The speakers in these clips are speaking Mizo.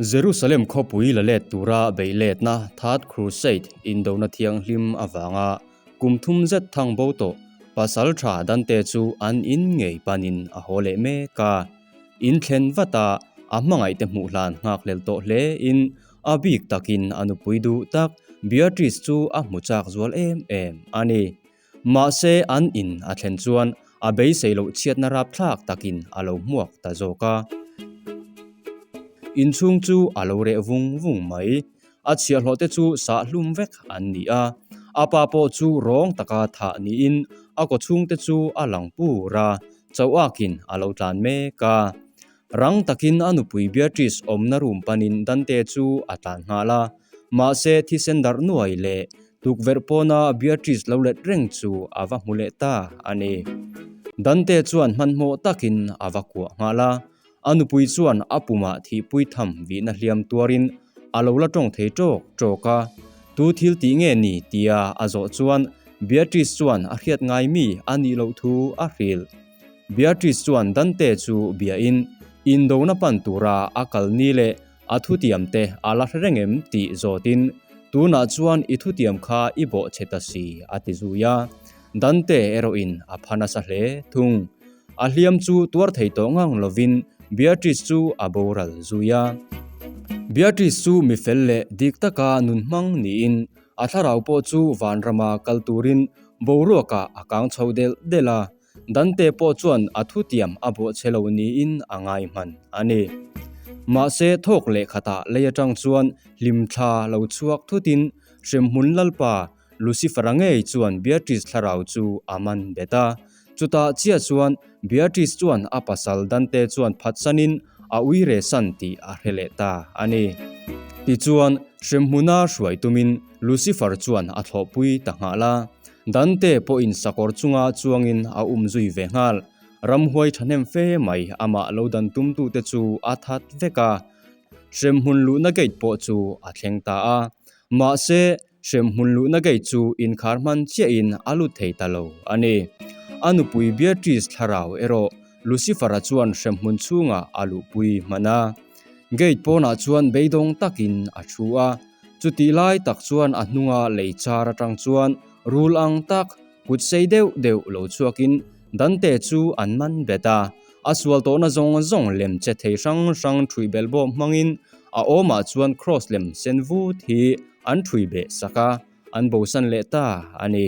Jerusalem khawpui la let tura beih letna Third Crusade indona thianghlim avanga kum thum zet thang bo tawh pasal tha Dante chu an in ngei panin a haw leh mek a. In thlen vata a hmangaihte hmuh hlan nghak hlel tawh hle in a bik takin a nupui duh tak Beatrice chu a hmu chak zual em em a ni. Mahse an in a thlen chuan a beisei loh chhiatna rapthlak takin a lo hmuak ta zawk a. Inchhung chu a lo reh vung vung mai. A chhiahhlawh te chu sah hlum vek an ni a. A pa pawh chu rawng taka thah niin a kawchhung te chu a lang pur a, chauhakin a lo tlan mek a. Rang takin a nupui Beatrice awmna room panin Dante chu a tlan nghal a. Mahse thisen darh nuai leh Tukverh pawna Beatrice lo let reng chu a va hmu leh ta a ni. Dante chuan hmanhmawh takin a va kuah nghal a, a nupui chuan a pumah thihpui tham vihna hliam tuarin a lo la tawng thei tawk tawk a. Tu thil tih nge ni tia a zawh chuan Beatrice chuan a hriat ngai mi a nih loh thu a hrilh. Beatrice chuan Dante chu biain indona pan tura a kal ni leh A thutiam te a la hre reng em tih zawtin, Tunah chuan i thutiam kha i bawh che ta si, a ti zui a. Dante erawhin a pha nasa hle thung. A hliam chu tuar thei tawh ngang lovin Beatrice chu a boral zui a. Beatrice chu mi fel leh dik taka nun hmang niin a thlarau pawh chu vanrama kal turin boruakah a kang chho delh delh a. Dante pawh chuan a thutiam a bawh che lo niin a ngai hman a ni. Mahse thawk leh khatah lei atang chuan hlimthla lo chhuak thutin hremhmun lalpa Lucifer-a ngei chuan Beatrice thlarau chu a man bet a. Chutah chiah chuan Beatrice chuan a pasal Dante chuan phatsanin a uire san tih a hre leh ta a ni. Tichuan hremhmuna hruai tumin Lucifer chuan a thlawhpui ta nghal a. Dante pawhin sakawr chunga chuangin a um zui ve nghal. Ramhuai thahnem fe mai amah lo dan tumtute chu a that vek a. Hremhmun luhna gate pawh chu a thleng ta a. Mahse, hremhmun luhna gate chu inkhar hman chiahin a lut thei ta lo a ni. A nupui Beatrice thlarau erawh Lucifer-a chuan hremhmun chhungah a luhpui hman a. Gate pawnah chuan beidawng takin a thu a. Chutih lai tak chuan a hnunga lei char atang chuan rul ang tak kut sei deuh deuh lo chhuakin Dante chu an man bet a. A sual tawhna zawng zawng lem che thei hrang hrang ṭhuih belh bawk hmangin a awmah chuan kraws lem sen vut hi an ṭhui beh sak a, an bosan leh ta a ni.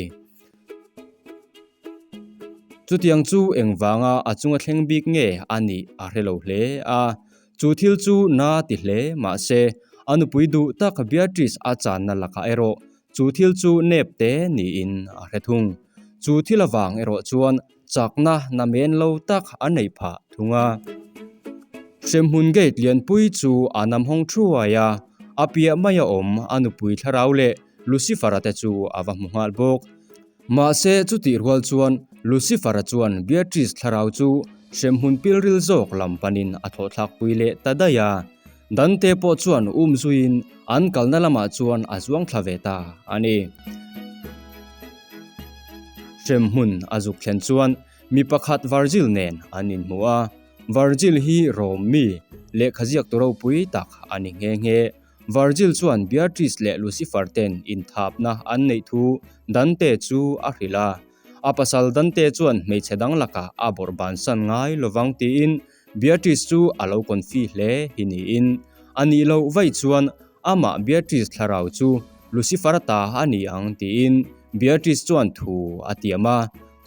Chutiang chu engvanga a chunga thleng bik nge a nih a hre lo hle a. Chu thil chu na ti hle mahse, a nupui duh tak Beatrice a channa lakah erawh chu thil chu nep te niin a hre thung. Chu thil avang erawh chuan chakna namen lo tak a neih phah thung a. Hremhmun gate lianpui chu a namhawng thuai a, a piah maia awm a nupui thlarau leh Lucifer-a te chu a va hmu nghal bawk. Mahse, chutih rual chuan Lucifer-a chuan Beatrice thlarau chu hremhmun pilril zawk lam panin a thawhthlakpui leh ta daih a. Dante pawh chuan um zuiin an kalna lamah chuan a zuang thla ve ta a ni. Hremhmun a zuk thlen chuan mi pakhat Virgil nen an inhmu a. Virgil hi Rome mi, lehkha ziaktu ropui tak a ni nghe nghe. Virgil chuan Beatrice leh Lucifer ten inthapna an neih thu Dante chu a hrilh a. A pasal Dante chuan hmeichhe dang lakah a bawrh bansan ngai lovang tiin Beatrice chu a lo confi hle hi niin a nih loh vaih chuan amah Beatrice thlarau chu Lucifer ta a ni ang tiin Beatrice chuan thu a tiam a.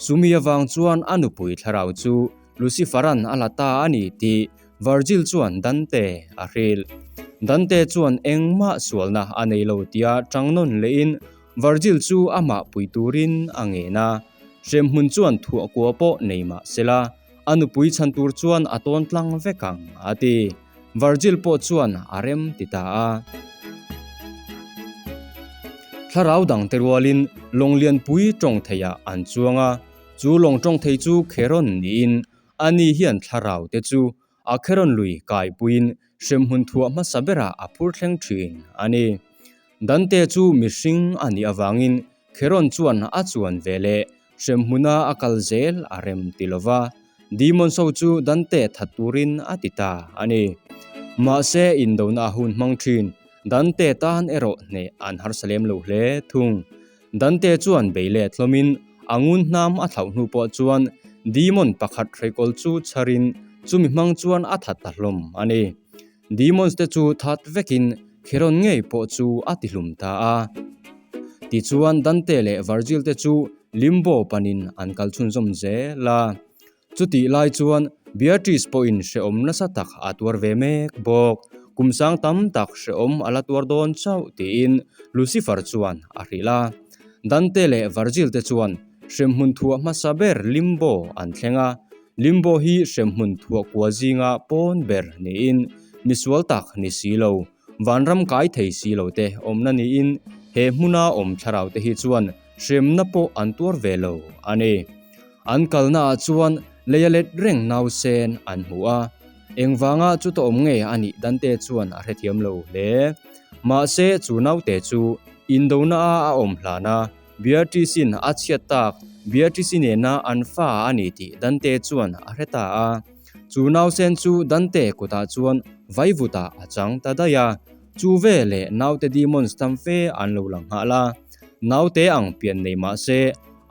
Chumi avang chuan a nupui thlarau chu Lucifer-a'n a la ta a ni tih Virgil chuan Dante a hrilh. Dante chuan engmah sualna a nei lo tia chang nawn lehin Virgil chu amah pui turin a ngen a. Hremhmun chuan thuah kua pawh nei mah sela, a nupui chhan tur chuan a tawn tlang vek ang, a ti. Virgil pawh chuan a rem ti ta a. Thlarau dangte rualin lawng lianpui tawng theiah an chuang a, chu lawng tawng thei chu Kheron niin Ani hian thlarau te chu a Kheron lui kaipuiin hremhmun thuah hmasa berah a phur thleng thin a ni. Dante chu mihring a nih avangin Kheron chuan a chuan ve leh hremhmuna a kal zel a rem ti lo va, Demon so chu Dante that turin a ti ta a ni. Mahse indona a hun hmang thin Dante tan erawh hneh an harsa lem lo hle thung. Dante chuan bei let hlawmin a ngun hnam a thlauh hnu pawh chuan demon pakhat hreikawl chu chharin chumi hmang chuan a that ta hlawm a ni. Demons te chu that vekin Kheron ngei pawh chu a tihlum ta a. Tichuan Dante leh Virgil te chu Limbo panin an kal chhunzawm zel a. Chutih lai chuan Beatrice pawhin hrehawm nasa tak a tuar ve mek bawk. Kum sang tam tak hrehawm a la tuar dawn chauh tiin Lucifer chuan a hrilh a. Dante leh Virgil te chuan hremhmun thuah hmasa ber Limbo an thleng a. Limbo hi hremhmun thuah kua zinga pawn ber niin misual tak ni si lo, vanram kai thei si lo te awmna niin he hmuna awm thlarau te hi chuan hremna pawh an tuar ve lo a ni. An kalna ah chuan lei a let reng nausen an hmu a, engvanga chuta awm nge a nih Dante chuan a hrethiam lo hle. Mahse chu naute chu indona a a awm hlan a, Beatrice-in a chhiat tak Beatrice-i nena an fa a ni tih Dante chuan a hre ta a. Chu nausen chu Dante kutah chuan vaivutah a chang ta daih a, chu veleh naute demons tam fe an lo lang nghal a. Naute ang pian nei mah se,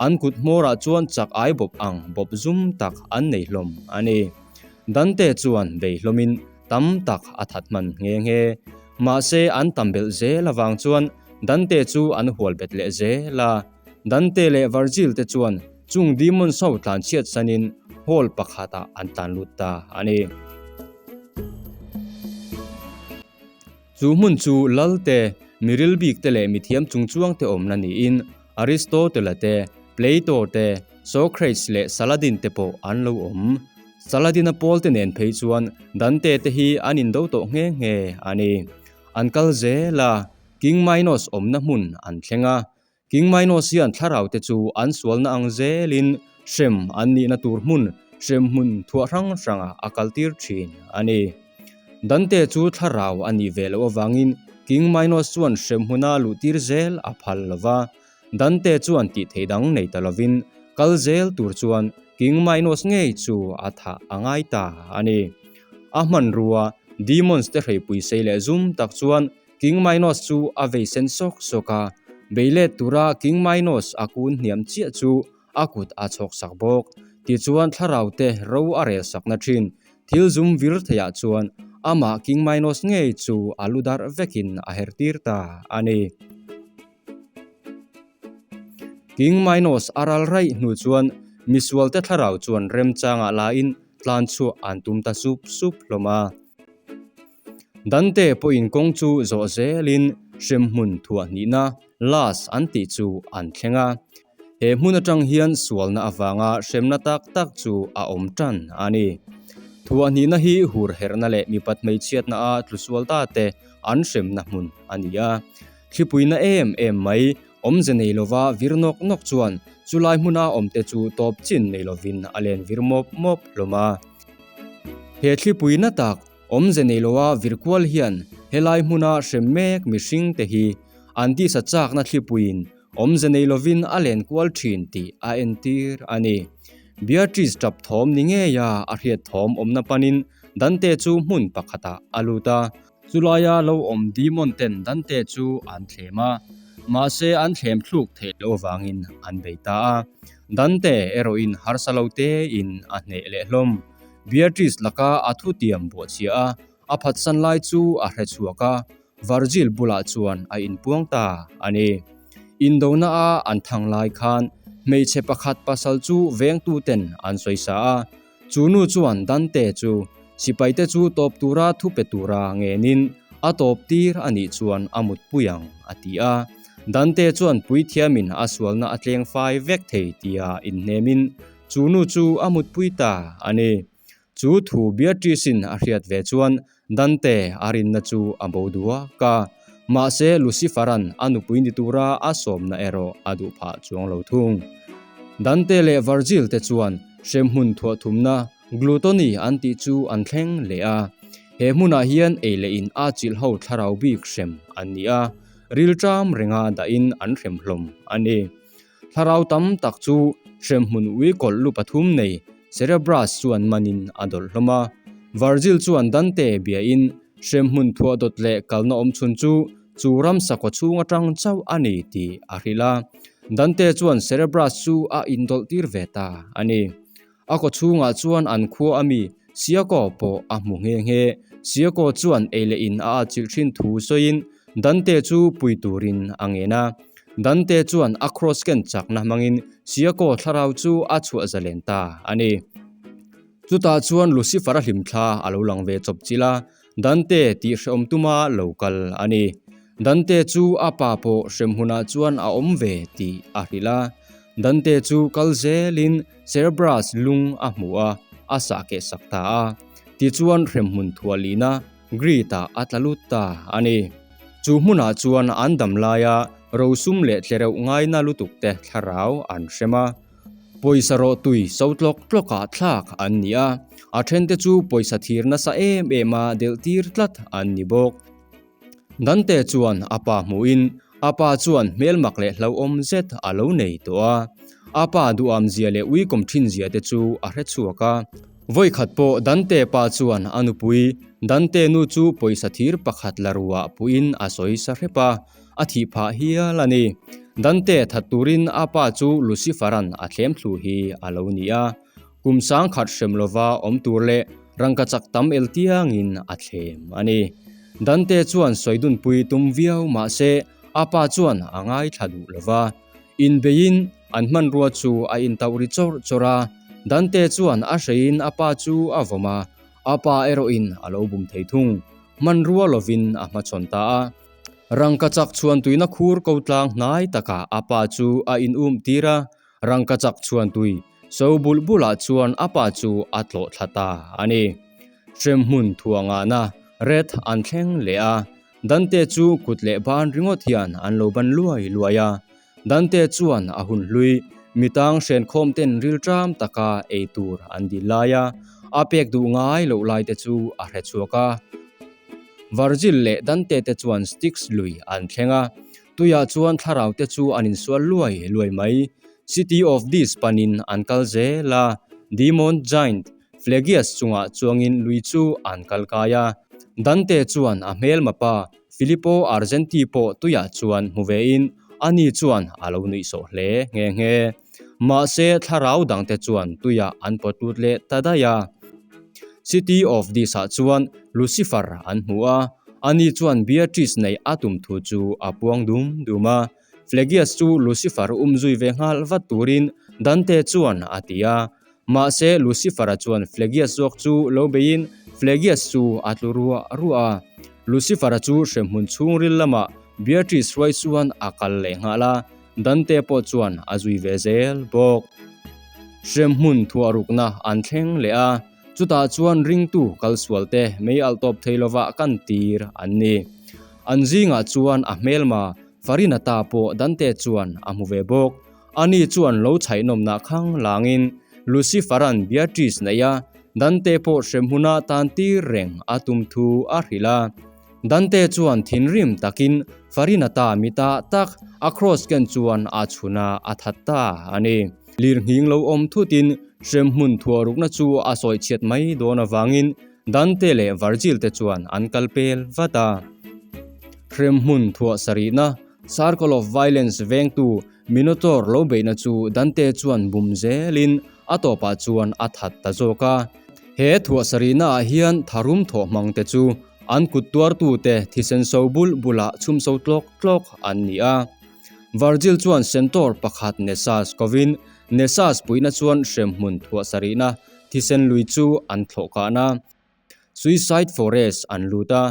an kut hmawrah chuan chak ai bawp ang bawp zum tak an nei hlawm a ni. Dante chuan bei hlawmin tam tak a that hman nghe nghe. Mahse an tam belh zel avang chuan Dante chu an hual bet leh zel a. Dante leh Virgil te chuan chung demons ho tlan chhiat sanin hall pakhatah an tlan lut ta a ni. Chu hmun chu lal te, miril bik te leh mithiam chungchuang te awmna niin Aristotle-a te, Plato te, Socrates leh Saladin te pawh an lo awm. Saladin-a pawl te nen phei chuan Dante te hi an indo tawh nghe nghe a ni. An kal zel a, King Minos awmna hmun an thleng a. King Minos hian thlarau te chu an sualna ang zelin hrem an nihna tur hmun hrem hmun thuah hrang hrangah a kaltir thin a ni. Dante chu thlarau a nih ve loh avangin King Minos chuan hrem hmuna luhtir zel a phal lo va. Dante chuan tih theih dang nei ta lovin kal zel tur chuan King Minos ngei chu a thah a ngai ta a ni. A hmanrua Demons te hreipui sei leh zum tak chuan King Minos chu a vei sen sawk sawk a, bei let tura King Minos a kun hniam chiah chu a kut a chhawk sak bawk. Tichuan thlarau te ro a rel sakna thin. Thil zum vir theiah chuan amah King Minos ngei chu a lu darh vekin a her tir ta a ni. King Minos a ral raih hnu chuan misualte thlarau chuan remchangah lain tlan chhuah an tum ta sup sup hlawm a. Dante pawhin kawng chu zawh zelin hremhmun thuah hnihna, last, an tih chu an thleng a. He hmun atang hian sualna avanga hremna tak tak chu a awm tan a ni. Thuah hnihna hi hur herhna leh mipat hmeichhiatna a tlusual ta te an hremna hmun a ni a. Thlipuina em em mai awmze nei lova vir nawk nawk chuan chulai hmuna awmte chu tawp chin nei lovin a len vir mawp mawp hlawm a. He thlipuina tak Awmze nei loa vir kual hian helai hmuna hrem mek mihring te hi an tisa chakna thlipuiin awmze nei lovin a len kual thin tih a entir a ni. Beatrice tap thawm ni ngeia a hriat thawm awmna panin Dante chu hmun pakhatah a lut a. Chulaia lo awm demon ten Dante chu an thlem a, mahse an thlem thluk theih loh avangin an bei ta a. Dante erawhin harsa lo tein a hneh leh hlawm. Beatrice laka a thutiam buahchhiah a, a phatsan lai chu a hre chhuak a, Virgil bulah chuan a inpuang ta a ni. Indona a an thang lai khan hmeichhe pakhat pasal chu vengtuten an sawisa a, chu nu chuan Dante chu sipaite chu tawp tura thu pe tura ngenin a tawp tir a nih chuan a mutpui ang a ti a. Dante chuan puithiamin a sualna a tleng fai vek thei tia inhnemin Chu nu chu a mutpui ta a ni. Chu thu Beatrice-in a hriat ve chuan Dante a rinna chu a bo duak a. Mahse Lucifer-a'n a nupui ni tura a sawmna erawh a duh phah chuang lo thung. Dante leh Virgil te chuan hremhmun thuahthumna Gluttony an tih chu an thleng leh a. He hmunah hian ei leh in a chilh ho thlarau bik hrem an ni a, rilṭam renga dahin an hrem hlawm a ni. Thlarau tam tak chu hremhmun ui kawlh lu pathum nei Cerebrus chuan manin a dawlh hlawm a. Virgil chuan Dante biain Hremhmun thuah dawt leh kalna awm chhun chu chu ramsa kaw chhung atang chauh a ni tih a hrilh a. Dante chuan Cerebrus chu a indawlh tir ve ta a ni. A kaw chhungah chuan an khua a mi Siako pawh a hmu nghe nghe. Siako chuan ei leh in a atchilh thin thu sawiin Dante chu pui turin a ngen a. Dante chuan a cross ken chakna hmangin Siako thlarau chu a chhuah zalen ta a ni. Chutah chuan Lucifer-a hlimthla a lo lang ve chawp chilh a, Dante tih hrehawm tuma lo kal a ni. Dante chu a pa pawh hremhmunah chuan a awm ve tih a hrilh a. Dante chu kal zelin Cerberus lung a hmu a, a sah keh sak ta a. Tichuan hremhmun thuahlina Greet-ah a tla lut ta a ni. Chu hmunah chuan an dam laia rosum leh tlereuh ngaina lutuk te thlarau an hrem a. Pawisa rawh tui so tlawk tlawkah thlak an ni a, a thente chu pawisa thir nasa em em a delh tir tlat an ni bawk. Dante chuan a pa hmuhin a pa chuan hmelmak leh hlauhawm zet a lo nei tawh a, a pa duham zia leh uikawm thin zia te chu a hre chhuak a. Vawikhat pawh Dante pa chuan a nupui Dante nu chu pawisa thir pakhat la ruah puiin a sawi sa hrep a, A thih phah hial a ni. Dante that turin a pa chu Lucifer-a'n a thlem thlu hi a lo ni a. Kum sangkhat hrem lova awm tur leh rangka chak tam el tiangin a thlem a ni. Dante chuan sawidunpui tum viau mah se a pa chuan a ngaithla duh lova. Inbeiin an hmanrua chu a intauh ri chawrh chawrh a. Dante chuan a hreiin a pa chu a vawm a, a pa erawhin a lo bum thei thung. Hmanrua lovin a hmachhawn ta a. Rangkachak chhuan tuina khur ko tlang hnai takah a pa chu a in um tir a, rangkachak chhuan tui so bulh bulah chuan a pa chu a tlawh thla ta a ni. Hremhmun thuangahna ret an thleng leh a, Dante chu kut leh ban ringawt hian an lo ban luai luai a. Dante chuan a hun hlui, mitang hrenkhawm ten rilṭam taka ei tur an dil lai a, a pek duh ngai loh lai te chu a hre chhuak a. Virgil leh Dante te chuan Styx lui an thleng a, tuiah chuan thlarau te chu an insual luai luai mai. City of Dis panin an kal zel a, Demon Giant Phlegyas chungah chuangin lui chu an kal kai a. Dante chuan a hmelma pa Filippo Argenti pawh tuiah chuan hmu vein ani chuan a lo nuih sawh hle nghe nghe. Mahse thlarau dangte chuan tuiah an pawt lut leh ta daih a. City of Dis-ah chuan Lucifer an hmu a, ani chuan Beatrice neih a tum thu chu a puang dum dum a. Phlegyas chu Lucifer um zui ve nghal vat turin Dante chuan a ti a. Mahse Lucifer-a chuan Phlegyas zawk chu lo beiin Phlegyas chu a tlu ruah ruah a. Lucifer-a chu hremhmun chhungril lamah Beatrice hruai chuan a kal leh nghal a. Dante pawh chuan a zui ve zel bawk. Hremhmun thuah rukna an thleng leh a, chutah chuan ringtu kalsualte mei alh tawp thei lovah kan tir an ni. An zingah chuan a hmelma Farinata pawh Dante chuan a hmu ve bawk. Ani chuan lo chhaihnawmna khang langin Lucifer-a'n Beatrice neih a, Dante pawh hremhmuna tan tir reng a tum thu a hrilh a. Dante chuan thinrim takin Farinata mita tak a cross ken chuan a chhun a, a that ta a ni. Lirnghing lo awm thutin hremhmun thuahrukna chu a sawi chhiat mai dawn avangin Dante leh Virgil te chuan an kal pel vat a. Hremhmun thuah sarihna, Circle of Violence vengtu Minotaur lo beihna chu Dante chuan bum zelin a tawpah chuan a that ta zawk a. He thuah sarihna ah hian tharum thawh hmang te chu An kut tuartute thisen so bul bulah chhum so tlawk tlawk an ni a. Virgil chuan Centaur pakhat Nessus kovin Nessus puihna chuan hremhmun thuah sarihna thisen lui chu an thlawh kahna Suicide Forest an lut a.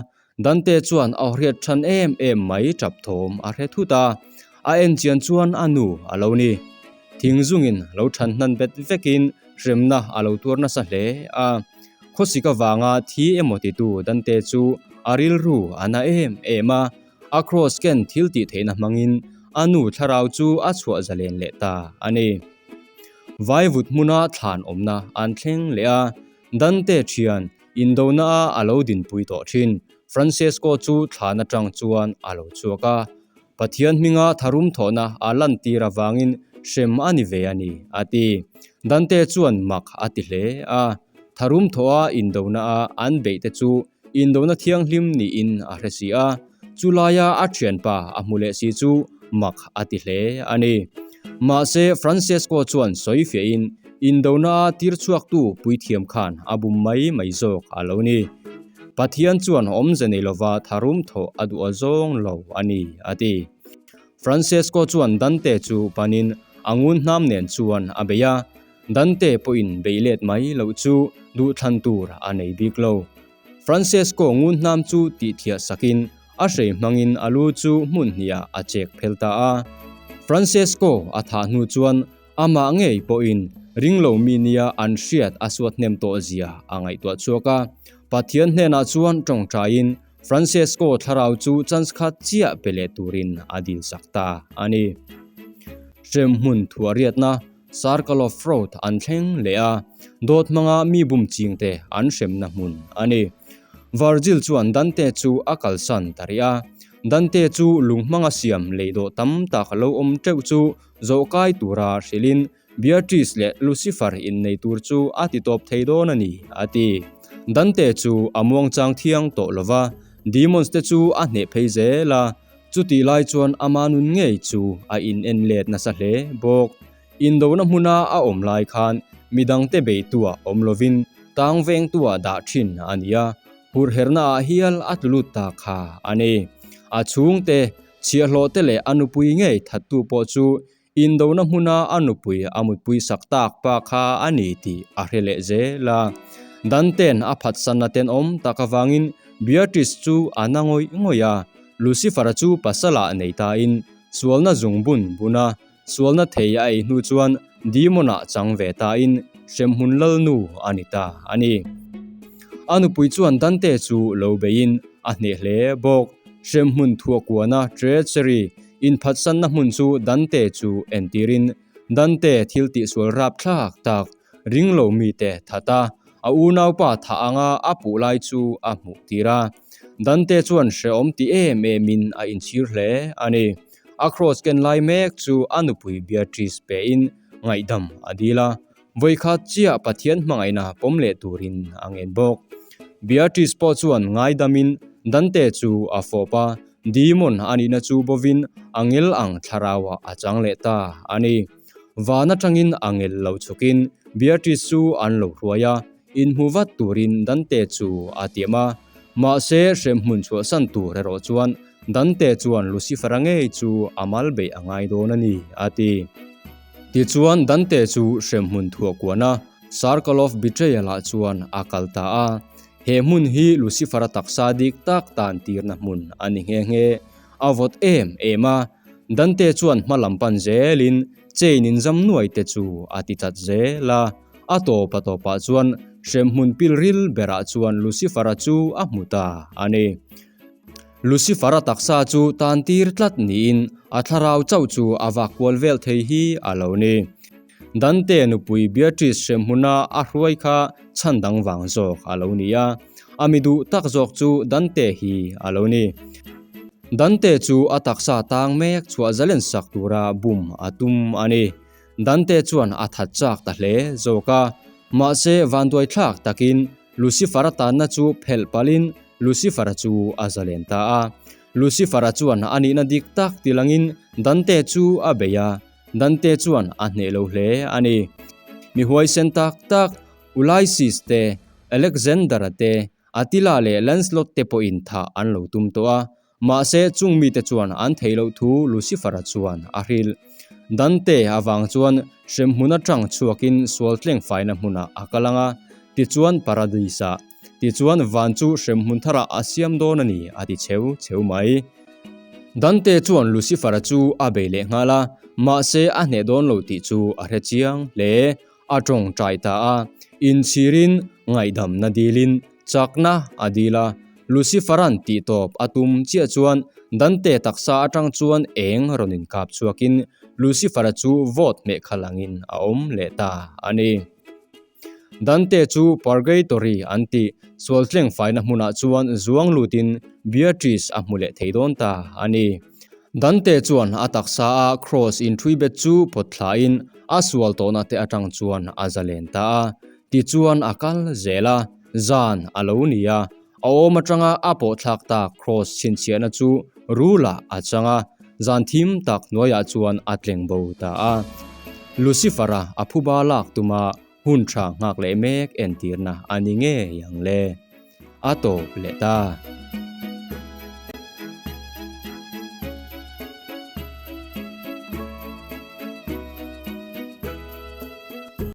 Dante chuan a hriat than em em mai tap thawm a hre thut a. A en chian chuan a nu a lo ni. Thing zungin lo than hnan bet vekin hremna a lo tuar nasa hle a. Khawsik avanga thi emaw titu Dante chu a rilru a na em em a, a cross ken thil tih theihna hmangin a nu thlarau chu a chhuah zalen leh ta a ni. Vaivut hmuna thlan awmna an thleng leh a, Dante thian indona a a lo dinpui tawh thin Francesco chu thlan atang chuan a lo chhuak a. Pathian hminga tharum thawhna a lantir avangin hrem a ni ve a ni, a ti. Dante chuan mak a ti hle a. Tharum thawha indona a an beih te chu indona thianghlim niin a hre si a, chulaia a thianpa a hmu leh si chu mak a ti hle a ni. Mahse, Francesco chuan sawi fiahin indona a tir chhuaktu puithiam khan a bum mai mai zawk a lo ni. Pathian chuan awmze nei lova tharum thawh a duh a zawng lo a ni, a ti. Francesco chuan Dante chu panin a ngun hnam nen chuan a bei a, Dante pawhin bei let mai loh chu duhthlan tur a nei bik lo. Francesco ngun hnam chu tihthiah sakin a hrei hmangin a lu chu hmun hniah a chek phel ta a. Francesco a thah hnu chuan amah ngei pawhin ringlo mi nia an hriat a suat hnem tawh zia a ngaihtuah chhuak a. Pathian hnenah chuan tawngtaiin Francesco thlarau chu chance khat chiah pe leh turin a dil sak ta a ni. Hremhmun thuahriatna Circle of Fraud an thleng leh a, dawt hmanga mi bum chingte an hremna hmun a ni. Virgil chuan Dante chu a kalsan ta rih a, Dante chu lung hmanga siam lei dawh tam tak lo awm teuh chu zawhkai tura hrilhin Beatrice leh Lucifer innei tur chu a ti tawp thei dawn a ni, a ti. Dante chu a muangchang thiang tawh lo va, demons te chu a hneh phei zel a, Chutih lai chuan ama nun ngei chu a in en let nasa hle bawk. Indona hmuna a awm lai khan midangte beitua awm lovin tang vengtua dah thin a ni a, hurherna ah hial a tlu lut ta kha a ni. A chhungte, chhiahhlawh te leh a nupui ngei thattu pawh chu Indona hmuna a nupui a mutpui sak tak pa kha a ni tih a hre leh zel a. Dante'n a phatsanna tenawm tak avangin Beatrice chu a na ngawih ngawih a, Lucifer-a chu pasalah nei tain sualna zungbun bun a, sualna thei a ei hnu chuan demon-ah chang ve tain hremhmun lalnu a ni ta a ni. A nupui chuan Dante chu lo beiin a hneh hle bawk. Hremhmun thuakuana Treachery Inphatsanna hmun chu Dante chu entirin Dante thil tihsual rapthlak tak ring lo mite that a, a unaupa thah anga a puh lai chu a hmuh tir a. Dante chuan hrehawm ti em emin a inchhir hle a ni. A kraws ken lai mek chu a nupui Beatrice pein ngaihdam a dil a, vawikhat chiah Pathian hmangaihna pawm leh turin a ngen bawk. Beatrice pawh chuan ngaidamin Dante chu a fawp a, Demon a nihna chu bovin angel ang thlarauah a chang leh ta a ni. Van atangin angel lo chhukin Beatrice chu an lo hruai a, inhmu vat turin Dante chu a tiam a. Mahse, hremhmun chhuahsan tur erawh chuan Dante chuan Lucifer-a ngei chu a mal beih a ngai dawn a ni, a ti. Tichuan, Dante chu hremhmun thuahkuana Circle of Betrayal-ah chuan a kal ta a. He hmun hi Lucifer-a taksa dik tak tan tirna hmun a ni nghe nghe. A vawt em em a, Dante chuan hma lam pan zelin chain in zam nuai te chu a ti tlat zel a. A tawp a tawpah chuan hremhmun pilril berah chuan Lucifer-a chu a hmu ta a ni. Lucifer-a taksa chu tan tir tlat niin a thlarau chauh chu a vak kual vel thei hi a lo ni. Dante nupui Beatrice hremhmuna a hruai kha chhan dang vang zawk a lo ni a, a mi duh tak zawk chu Dante hi a lo ni. Dante chu a taksa tang mek chhuah zalen sak tura bum a tum a ni. Dante chuan a that chak ta hle zawk a, mahse vanduai thlak takin Lucifer-a tanna chu phelh palhin Lucifer-a chu a zalen ta a. Lucifer-a chuan a nihna dik tak tilangin Dante chu a bei a, Dante chuan a hneh lo hle a ni. Mi huaisen tak tak Ulysses te, Alexander-a te, Attila leh Lancelot te pawhin thah an lo tum tawh a, mahse chung mite chuan an theih loh thu Lucifer-a chuan a hrilh. Dante avang chuan hremhmun atang chhuakin sual tlengfaina hmunah a kal ang a, tichuan Paradise-ah, tichuan van chu hremhmun tharah a siam dawn a ni a ti cheu cheu mai. Dante chuan Lucifer-a chu a bei leh nghal a, mahse a hneh dawn lo tih chu a hre chiang hle. A tawngtai ta a, inchhirin ngaihdamna dilin chakna a dil a. Lucifer-a'n tihtawp a tum chiah chuan Dante taksa atang chuan eng rawn inkap chhuakin Lucifer-a chu vawt hmeh khalh angin a awm leh ta a ni. Dante chu Purgatory an tih sualtleng faina hmunah chuan zuang lutin Beatrice a hmu leh thei dawn ta a ni. Dante chuan a taksa a cross inṭhui bet chu pawt thlain a sual tawhna te aṭang chuan a zalen ta a. Tichuan a kal zel a, zan a lo ni a. A awm atanga a pawhthlak tak kraws chhinchhiahna chu rulah a chang a, zan thim tak hnuaiah chuan a tleng bo ta a. Lucifer-a a phuba lak tuma hun tha nghak leh mek entirna a ni ngei ang le. A tawp leh ta.